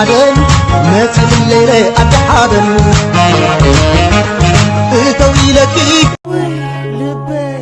ሓደን መጺ ለይለ ኣደ ሓደን እተው ኢለኪ ልበይ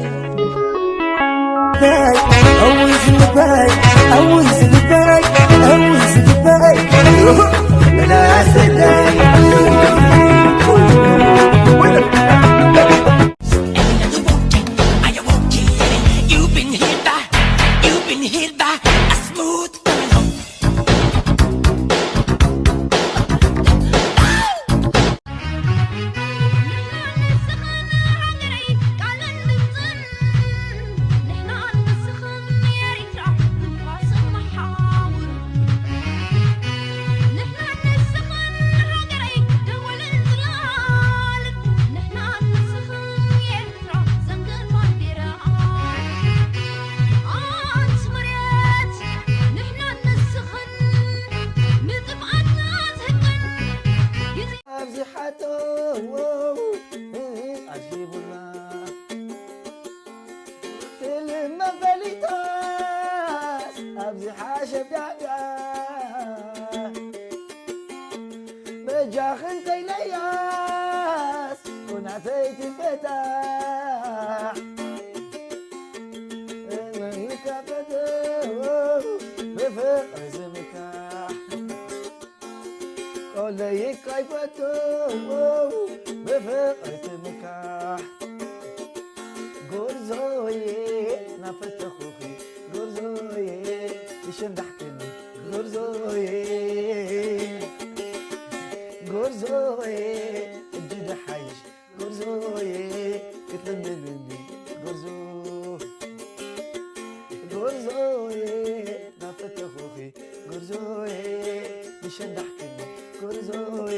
ኣብዚ ሓቶ ኣዚቡና ትልመ ፈሊጣስ ኣብዚ ሓሸ ቢያቢያ በጃኽን ከይለያስ ኩናተይ ትፈታሕ እመይካ ፈተው ብፍቕሪ ዝምካሕ ቆለይካ ይፈተው ብፍቕሪ ትምካሕ ጎርዞዬ ናፈተኹኺ ጎርዞዬ ይሸንዳሕክኒ ጎርዞዬ ጎርዞዬ እጅ ደሓይሽ ጎርዞዬ ክትልምልምኒ ጎርዞ ጎርዞዬ ናፈተኹኺ ጎርዞዬ ይሸንዳሕክኒ ጎርዞዬ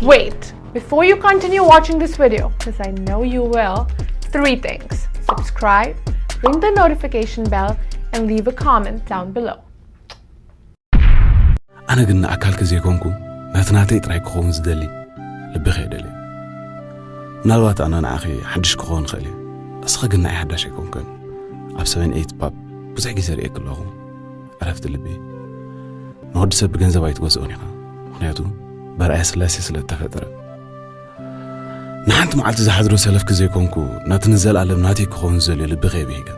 Wait, before you continue watching this video, because I know you will, three things. Subscribe, ring the notification bell, and leave a comment down below. ኣነ ግን ንኣካልኪ ዘይኮንኩ ነቲ ናተይ ጥራይ ክኸውን ዝደሊ ልብኺ እየ ደልየ። ምናልባት ኣነ ንዓኺ ሓድሽ ክኸውን ይኽእል እየ፣ እስኺ ግን ንዓይ ሓዳሽ ኣይኮንክን። ኣብ ሰቨን ኤይት ፓብ ብዙሕ ግዜ ርእየኪ ኣለኹ። ዕረፍቲ ልቢ ንወዲ ሰብ ብገንዘብ ኣይትገዝኦን ኢኻ፣ ምኽንያቱ በርኣያ ስላሴ ስለ እተፈጥረ። ንሓንቲ መዓልቲ ዝሓድሮ ሰለፍኪ ዘይኮንኩ፣ ነቲ ንዘለኣለም ናተይ ክኸውን ዝደልዮ ልብኺ እየ ብሂገ።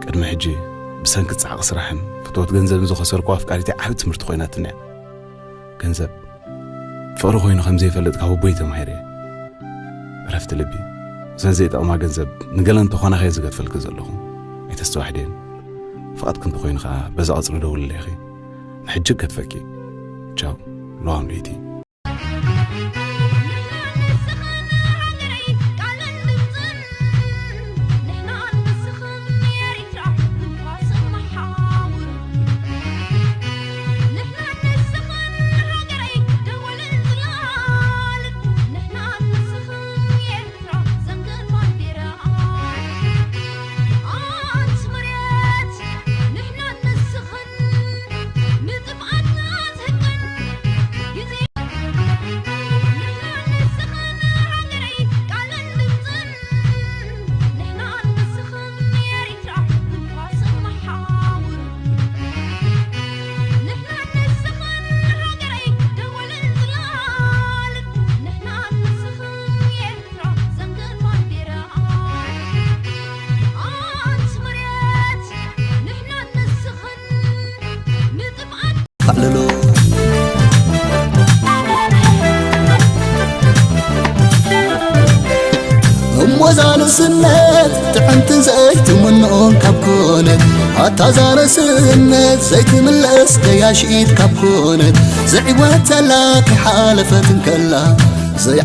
ቅድሚ ሕጂ ብሰንኪ ጻዕቒ ስራሕን ፍትወት ገንዘብን ዝኸሰርኩዋ ኣፍቃሪተይ ዓቢ ትምህርቲ ኮይናትኒ እያ። ገንዘብ ፍቕሪ ኮይኑ ከም ዘይፈልጥ ካብ ኣቦይ ተማሂረ እየ። ዕረፍቲ ልቢ፣ እዘን ዘይጠቕማ ገንዘብ ንገለ እንተኾና ከየ ዝገድፈልኪ ዘለኹ። ኣይተስተዋሕድየን። ፍቓድኪ እንተኾይኑ ከኣ በዚ ቀጽሪ ደውልለይ ኢኺ። ንሕጂ እገድፈኪ። ቻው። ለዋም ለይቲ። እሞ እዛ ንእስነት ጥዕምትን ዘይትምንኦ ካብ ኮነት ኣታ እዛ ንእስነት ዘይትምለስ ገያሽ ኢድ ካብ ኮነት ዘይዕወት ዘላ ከይሓለፈት እንከላ ዘይ